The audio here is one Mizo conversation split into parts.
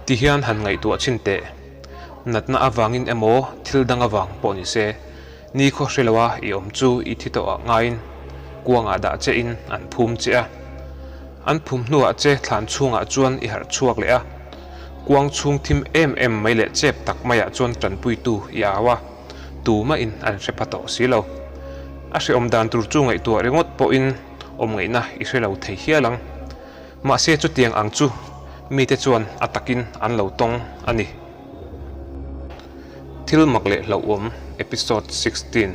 Ti hian han ngaihtuah chhin teh. Natna avangin emaw thil dang avang pawh ni se, nikhaw hre loa i awm chu i thi tawh ah ngaiin kuangah dah che in an phum che a. An phum hnuah che thlan chhungah chuan i harh chhuak leh a. Kuang chhung thim em em mai leh chep tak maiah chuan tanpuitu i au a, tumahin an hre pha tawh si lo. A hrehawm dan tur chu ngaihtuah ringawt pawhin awm ngaihna i hre lo thei hial ang. Mahse chutiang ang chu mite chuan a takin an lo tawng a ni. Thil mak leh hlauhawm Episode 16,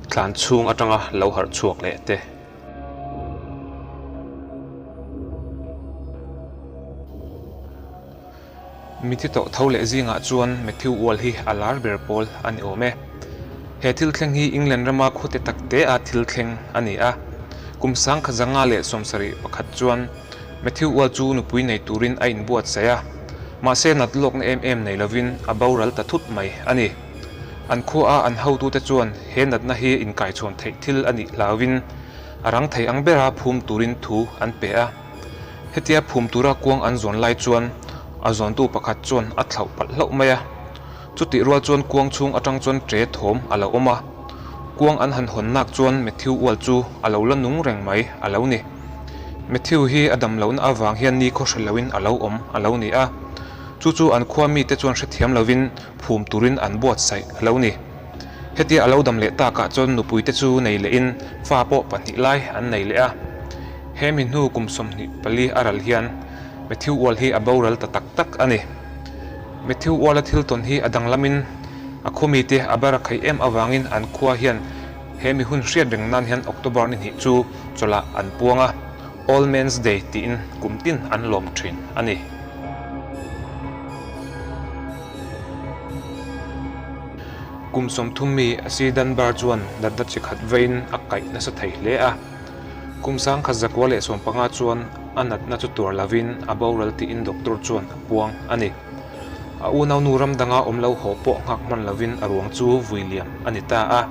Thlan chhung atanga lo harh chhuak leh te. Mithi tawh tho leh zingah chuan Matthew Ual hi a lar ber pawl a ni awm e. He thil thleng hi England rama khawte tak te a thil thleng a ni a. Kum 1971 chuan Matthew Ual chu nupui nei turin a inbuatsaih a, mahse nat lawkna em em nei lovin a boral ta thut mai a ni. An khua a an hotute chuan he natna hi inkaichhawn theih thil a nih hlauvin a rang thei ang bera phum turin thu an pe a. Hetia phum tura kuang an zawn lai chuan a zawntu pakhat chuan a thlauh palh hlauh mai a. Chutih rual chuan kuang chhung atang chuan ṭe thawm a lo awm a. Kuang an han hawn nak chuan Matthew ual chu a lo la nung reng mai a lo ni. Matthew hi a dam lohna avang hian ni khaw hre loin a lo awm a lo ni a. Chu chu an khua mite chuan hrethiam lovin phum turin an buatsaih a lo ni. Hetia a lo dam leh takah chuan nupuite chu nei lehin fa pawh pahnih lai an nei leh a. He mi hnu kum 24 a ral hian Matthew Ual hi a boral ta tak tak a ni. Matthew Uala thil tawn hi a danglamin a khawmite a bar a khaih em avangin an khua hian he mi hun hriat reng nan hian October ni hnih chu chawlhah an puang a, Old Man's Day tiin kum tin an lawm thin a ni. Kum 30 mi Asi Dunbar chuan natna chi khat veiin a kaih nasa thei hle a. Kum 1915 chuan a natna chu tuar lovin a boral tiin doctor chuan a puang a ni. A unaunu ram danga awm lo haw pawh nghak hman lovin a ruang chu vui liam a ni ta a.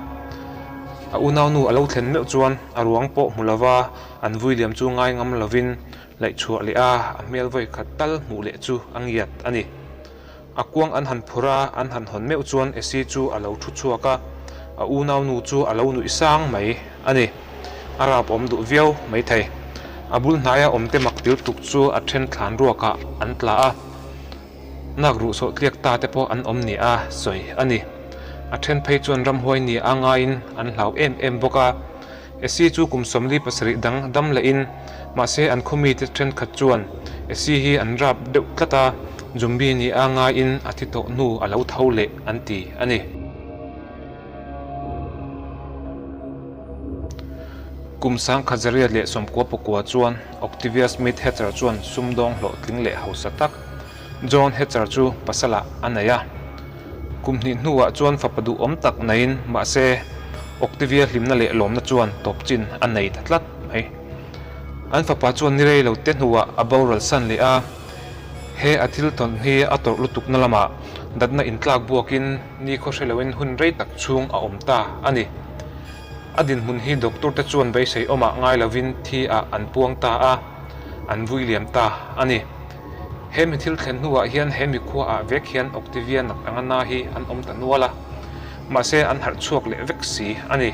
A unaunu a lo thlen meuh chuan a ruang pawh hmu lova an vui liam chu ngai ngam lovin laihchhuah leh a, a hmel vawi khat tal hmuh leh chu a ngiat a ni. A kuang an han phur a, an han hawn meuh chuan Esi chu a lo thu chhuak a, a unaunu chu a lo nuih sang mai a ni. A rap awm duh viau mai thei. A bul hnaia awmte mak til tuk chu a then thlan ruakah an tla a, nak ruh sawh tliak ta te pawh an awm nia sawi a ni. A then phei chuan ramhuai nia ngaiin an hlau em em bawk a. Esi chu kum 47 dang dam lehin, mahse an khawmite thenkhat chuan Esi hi an rap deuh tlat a, Zumbi ni a ngaiin a thi tawh hnu a lo tho leh an ti a ni. Kum 1999 chuan Octavia Smith Hatcher chuan sumdawng hlawhtling leh hausa tak John Hatcher chu pasalah a nei a. Kum hnih hnuah chuan fapa duhawm tak neiin mahse Octavia hlimna leh lawmna chuan tawp chin a nei ta tlat mai. An fapa chuan ni rei lo te hnuah a boral san leh a, he a thil tawn hi a tawrh lutukna lamah datna intlak buakin ni khaw hre loin hun rei tak chhung a awm ta a ni. A dinhmun hi doctor te chuan beisei awmah ngai lovin thi ah an puang ta a, an vui liam ta a ni. He mi thil thlen hnuah hian he mi khuaah vek hian Octavia nak anga na hi an awm ta nual a, mahse an harh chhuak leh vek si a ni.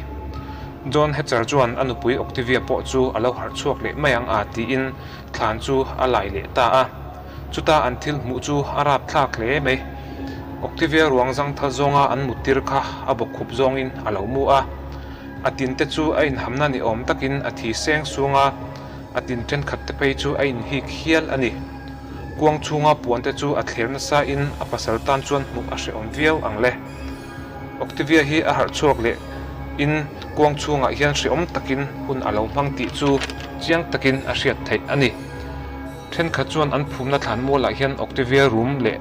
John Hatcher chuan a nupui Octavia pawh chu a lo harh chhuak leh mai ang a tiin thlan chu a lai leh ta a. Chuta an thil hmuh chu a rapthlak hle mai. Octavia ruang zangthal zawnga an muttir kha a bawkkhup zawngin a lo mu a. A tinte chu a inhamna ni awm takin a thi seng sung a. A tin thenkhat te phei chu a inhik hial a ni. Kuang chhunga puan te chu a thler nasa in a pasal tan chuan hmuh a hrehawm viau ang le. Octavia hi a harh chhuak leh in kuang chhungah hian hrehawm takin hun a lo hmang tih chu chiang takin a hriat theih a ni. Thenkhat chuan an phumna thlan mualah hian Octavia rum leh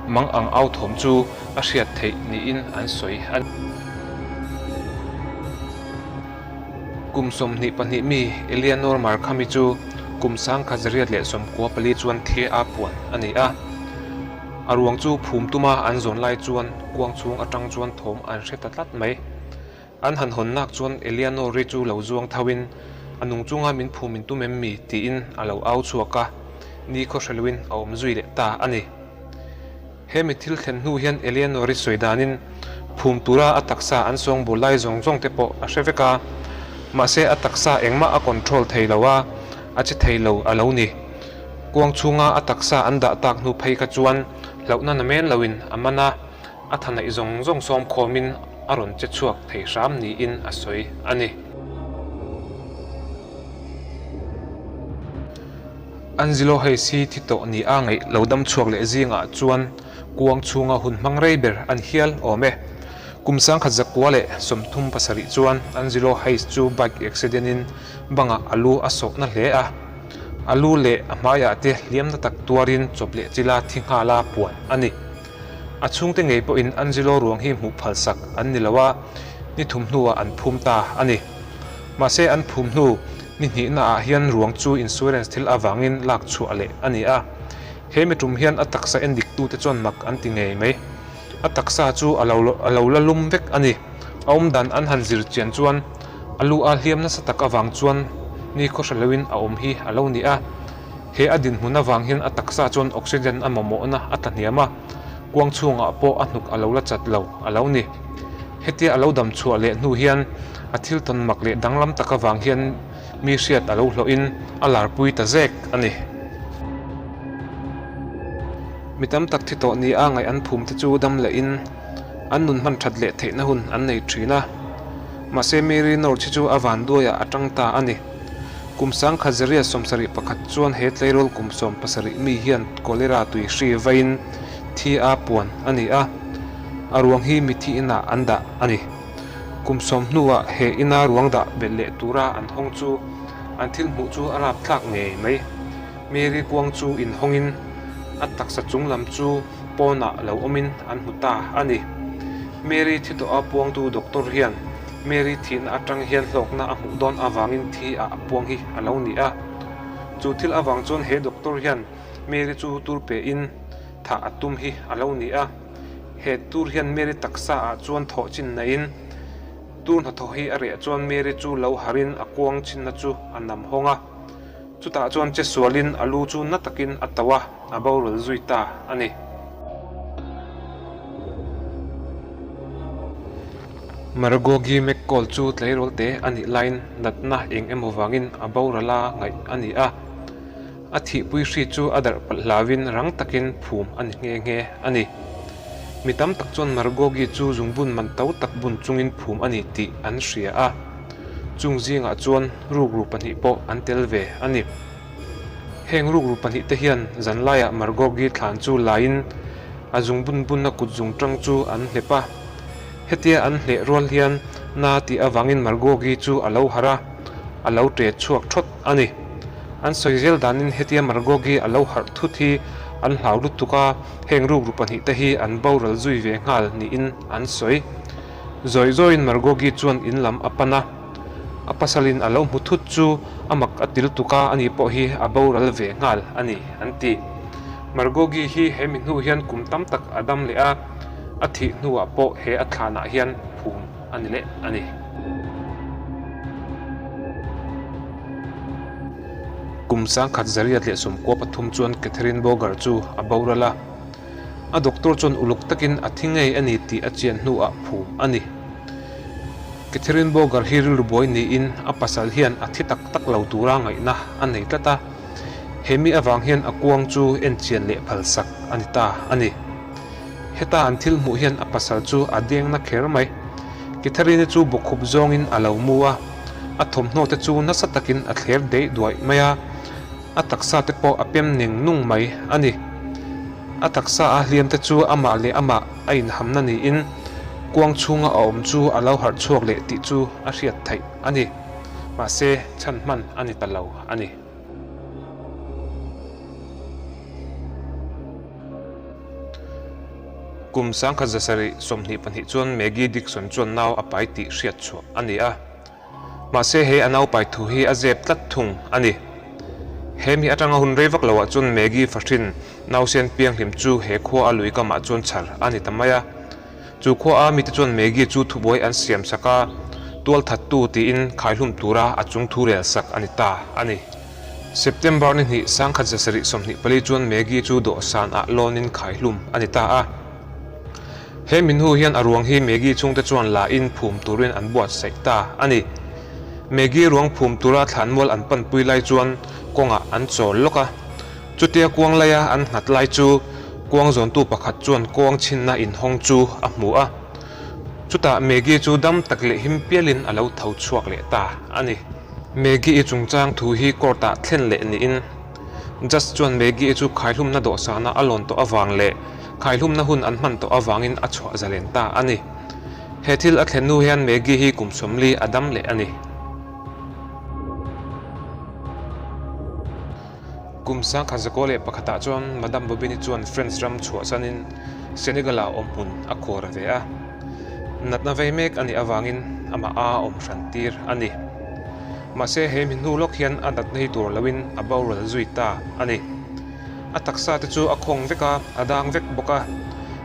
mang ang au thawm chu a hriat theih niin an sawi a ni. Kum 22 mi Eleanor Markham-i chu kum 1994 chuan thi a puan a ni a. A ruang chu phum tuma an zawn lai chuan kuang chhung atang chuan thawm an hre ta tlat mai. An han hawn nak chuan Eleanor-i chu lo zuang thoin a nung chunga min phum in tum em mi tiin a lo au chhuak a, ni khaw hre loin a awm zui leh ta a ni. He mi thil thlen hnu hian Eleanor-i sawi danin phum tura a taksa an sawngbawl lai zawng zawng te pawh a hre vek a, mahse a taksa engmah a control thei lo a, a che thei lo a lo ni. Kuang chhunga a taksa an dah tak hnu phei kha chuan hlauhna namen loin a man a, a thanaih zawng zawng sawm khawmin a rawn che chhuak thei hram niin a sawi a ni. Angelo Hayes hi thi tawh ni a ngaih lo dam chhuak leh zingah chuan kuang chhunga hun hmang rei ber an hial awm e. Kum 1907 chuan Angelo Hayes chu bike accident in bangah a lu a sawhna hle a. A lu leh a hmaiah te hliamna tak tuarin chawp leh chila thi nghala puan a ni. A chhungte ngei pawhin Angelo ruang hi hmuh phalsak an ni lo a, ni thum hnuah an phum ta a ni. Mahse an phum hnu ni hnihna ah hian ruang chu insurance thil avangin lak chhuah leh a ni a. He mi tum hian a taksa en dik tute chuan mak an ti ngei mai. A taksa chu a lo a lo la lum vek a ni. A awmdan an han zir chian chuan a lu a hliam nasa tak avang chuan ni khawhra loin a awm hi a lo ni a. He a dinhmun avang hian a taksa chuan oxygen a mamawhna a tla hniam a, kuang chhungah pawh a hnuk a lo la chat lo a lo ni. Hetia a lo dam chhuah leh hnu hian a thil tawn mak leh danglam tak avang hian mi hriat a lo hlawhin a larpui ta zek a ni. Mi tam tak thi tawh nia ngaih an phum te chu dam lehin an nun hman that leh theihna hun an nei thin a. Mahse Mary North hi chu a vanduaiah a tang ta a ni. Kum 1971 chuan he tleirawl kum 70 mi hian cholera tui hri vaiin thi a puan a ni a, a ruang hi mithi inah an dah a ni. Kum sawm hnuah he ina ruang dah belh leh tura an hawng chu an thil hmuh chu a rap thlak ngei mai. Mary kuang chu inhawngin a taksa chung lam chu pawnah lo awmin an hmu ta a ni. Mary thi tawha puangtu doctor hian Mary thihna atang hian hlawkna a hmuh dawn avangin thi ah a puang hi a lo ni a. Chu thil avang chuan he doctor hian Mary chu tur pein thah a tum hi a lo ni a. He tur hian Mary taksa ah chuan thawh chin naiin tur hnathawh hi a reh chuan Mary chu lo harin a kuang chinna chu a nam hawng a. Chutah chuan che sualin a lu chu na takin a tauh a, a boral zui ta a ni. Margogi McCall chu tleirawl te a nih laiin natna eng emaw vangin a boral a ngaih a ni a. A thihpui hri chu a darh palh hlauvin rang takin phum a ni nghe nghe a ni. Mi tam tak chuan Margogi chu zungbun man to tak bun chungin phum a ni tih an hria a. Chung zingah chuan rukru pahnih pawh an tel ve a ni. Heng rukru pahnihte hian zanlaiah Margogi thlan chu laiin a zungbun bunna kut zungtang chu an hlep a. Hetia an hleh rual hian na tih avangin Margogi chu a lo harh a, a lo ṭe chhuak ṭhawt a ni. An sawi zel danin hetia Margogi a lo harh thut hi an hlau lutuk a, heng rukru pahnihte hi an boral zui ve nghal niin an sawi. Zawi zawiin Margogi chuan in lam a pan a, a pasalin a lo hmu thut chu a mak a til tuk a, ani pawh hi a boral ve nghal a ni, an ti. Margogi hi he mi hnu hian kum tam tak a dam leh a, a thih hnuah pawh he a thlanah hian phum a ni leh a ni. Kum 1993 chuan Catherine Boger chu a boral a. A doctor chuan uluk takin a thi ngei a ni tih a chian hnuah phum a ni. Catherine Boger hi rilru buai niin a pasal hian a thi tak tak lo tura ngaihna a nei tlat a, he mi avang hian a kuang chu en chian leh phalsak a ni ta a ni. Heta an thil hmuh hian a pasal chu a dengna kher mai. Catherine-i chu bawkkhup zawngin a lo mu a, a thawmhnaw te chu nasa takin a thler deih duaih mai a, A taksa te pawh a pem neng nung mai a ni. A taksa a hliam te chu amah leh amah a inhamna niin kuang chhunga a awm chu a lo harh chhuak leh tih chu a hriat theih a ni. Mahse, chhan hman a ni ta lo a ni. Kum 1922 chuan Maggie Dixon chuan nau a pai tih hriat chhuah a ni a. Mahse he a naupai thu hi a zep tlat thung a ni. He mi atanga hun rei vak loah chuan Maggie fahrin nausen pianghlim chu he khua a lui kamah chuan chhar a ni ta mai a. Chu khua a mite chuan Maggie chu thubuai an siam sak a, tual thattu tiin khaihlum tura a chung thu rel sak a ni ta a ni. September ni hnih 1724 chuan Maggie chu dawhsan ah lawn in khaihlum a ni ta a. He min hnu hian a ruang hi Maggie chhungte chuan la in phum turin an buatsaih ta a ni. Maggie ruang phum tura thlanmual an panpui lai chuan kawngah an chawl lawk a. Chutia kuang laia an nghat lai chu kuang zawntu pakhat chuan kuang chhinna inhawng chu a hmu a. Chutah Maggie chu dam tak leh him pialin a lo tho chhuak leh ta a ni. Maggie-i chungchang thu hi court-ah thlen leh niin Judge chuan Maggie-i chu khaihlumna dawhsana a lawn tawh avang leh khaihlumna hun an hman tawh avangin a chhuah zalen ta a ni. He thil a thlen hnu hian Maggie hi kum 40 a dam leh a ni. Kum 1901 ah chuan Madame Bobini chuan French ram chhuahsanin Senegal-ah awmhmun a khuar ve a. Natna vei mek a nih avangin amah a awm hran tir a ni. Mahse he mi hnu lawk hian a natna hi tur loin a boral zui ta a ni. A taksa te chu a khawng vek a, a dang vek bawk a.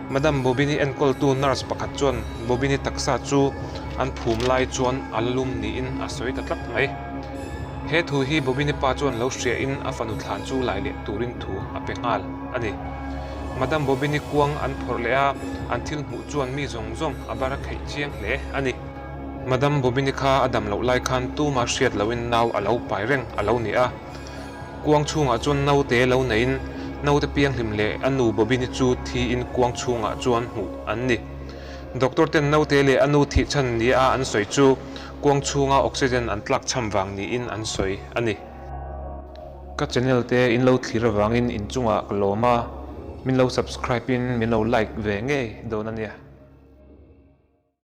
Madame Bobini enkawltu nurse pakhat chuan Bobini taksa chu an phum lai chuan a la lum niin a sawi ta tlat mai. He thu hi Bobini pa chuan lo hriain a fanu thlan chu lai leh turin thu a pe nghal a ni. Madam Bobini kuang an phawrh leh a, an thil hmuh chuan mi zawng zawng a bar a kheih chiang hle a ni. Madam Bobini kha a dam loh lai khan tuma hriat loin nau a lo pai reng a lo ni a. Kuang chhungah chuan naute lo neiin naute pianghlim leh a nu Bobini chu thiin kuang chhungah chuan hmuh an ni. Doctor ten naute leh a nu thih chhan nia an sawi chu kuang chhunga oxygen an tlak chham vang niin an sawi a ni. Ka channel te in lo thlir avangin inchungah ka lawm a, min lo subscribe in min lo like ve ngei dawn a nia.